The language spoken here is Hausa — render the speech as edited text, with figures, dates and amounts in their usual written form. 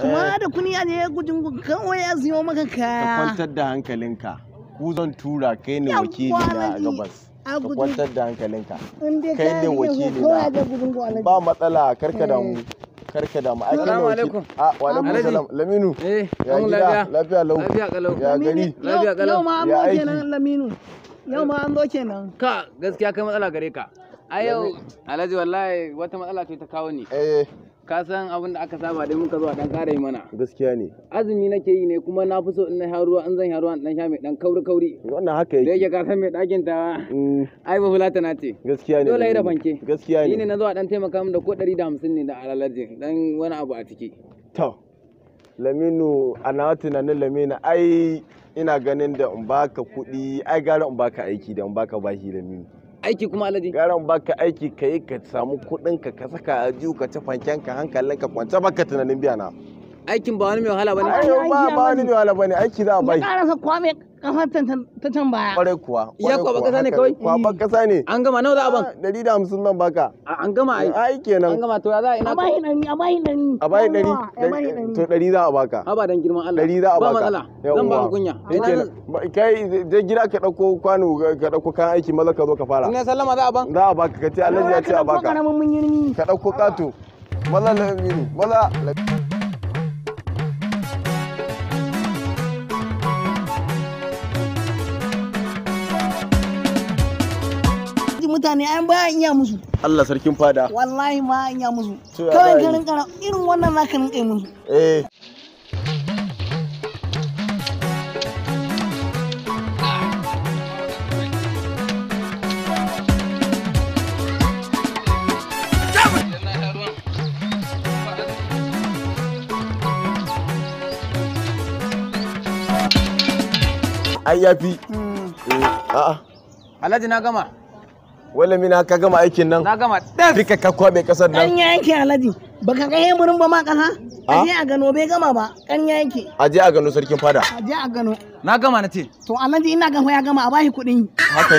Kuma da kuni a je Gujungu kawai a siyo maka Ka kaya. kwantar da hankalinka. Ku zan tura, kai ne Yawwa, wakili na a Alhaji. gabas. A Ka Gujungu. kwantar da hankalinka. In dai Kai kaya ne kake so wakili kawai a na. je Gujungu, Alhaji. Ba matsala, karka damu. Karka damu. Ai kai ne Salamu wakili. alaikum. A wa alaikum Alhaji. salam. Laminu. Eh, Ya an gida, lafiya. lafiya lau. Lafiya kalau. Ya gari. Lafiya kalau. Yau ma an Ya zo aiki. kenan, Laminu. Yau ma an zo kenan. Ka gaskiya kai matsala gare ka. A yau Alhaji, wallahi wata matsala ce ta kawo ni. Eh, Ka san abin da aka saba dai muka zo a dan ƙara yi mana. gaskiya ne. Azumi nake yi ne, kuma na fi so in na sha ruwa, in zan sha ruwa in dan sha mai dan kauri kauri. Wannan haka Da yake. yake ka san mai ɗakin ta ai ba fulata na ce. Gaskiya ne. Dole yi da Laminu. fanke. Gaskiya Ni ne ne. na zo a dan taimaka min da ko 150 ne da alalaji dan wani abu a ciki. To, Laminu, a nawa tunanin, Laminu, ai ina ganin da in baka kuɗi, ai gara in baka aiki da in baka bashi, Laminu. Aiki kuma, Alhaji? Gara in baka aiki ka yi, ka samu kuɗin ka, ka saka a jiyu, ka ci fanken ka, hankalin ka kwance, baka tunanin biya na. Aikin ba wani mai wahala bane. Ai ba ba wani mai wahala bane, aiki za a Ya bai. karasa kwame kafar ta can baya. Kwarai kuwa. Iya Kwarai kwaɓa kuwa, ƙasa ne haka kawai? Kwaɓar ƙasa ne. An gama, nawa za a ban? 150 nan baka. An gama ai. Ai kenan. An gama, to ya za a ina A bashi 100, a bashi 100. A bayi 100. A bashi 100. To, 100 za a baka. Haba dan girman Allah. 100 za a Ba baka. matsala. Zan ba ku kunya. Shi kenan. Kai je gida ka ɗauko kwano, ka ɗauko kayan aiki, maza ka zo ka fara. In na sallama za a ban? Za a baka, ka ce Alhaji ya ce a baka. Karamin mun yirmi. Ka ɗauko ƙato. Maza, Laminu, maza. Mutane an ba iya musu. Allah sarkin fada. Wallahi ma an iya musu. To ya Kawai za a yi? ka rinka irin wannan za ka rinka yi musu. Eh. Ai yafi. Eh, a'a. Alhaji, na gama. Wai Lamina, ka gama aikin nan? Na gama. Das. Duka ka kwabe kasar nan? Ƙarya yake, Alhaji. Baka ga heburin ba ma ƙasa? A? Aje a gano, bai gama ba. Ƙarya yake. A je a gano sarkin fada. Aje a gano. Na gama na ce. To Alhaji, ina ga fa ya gama, a bashi kuɗin. Haka.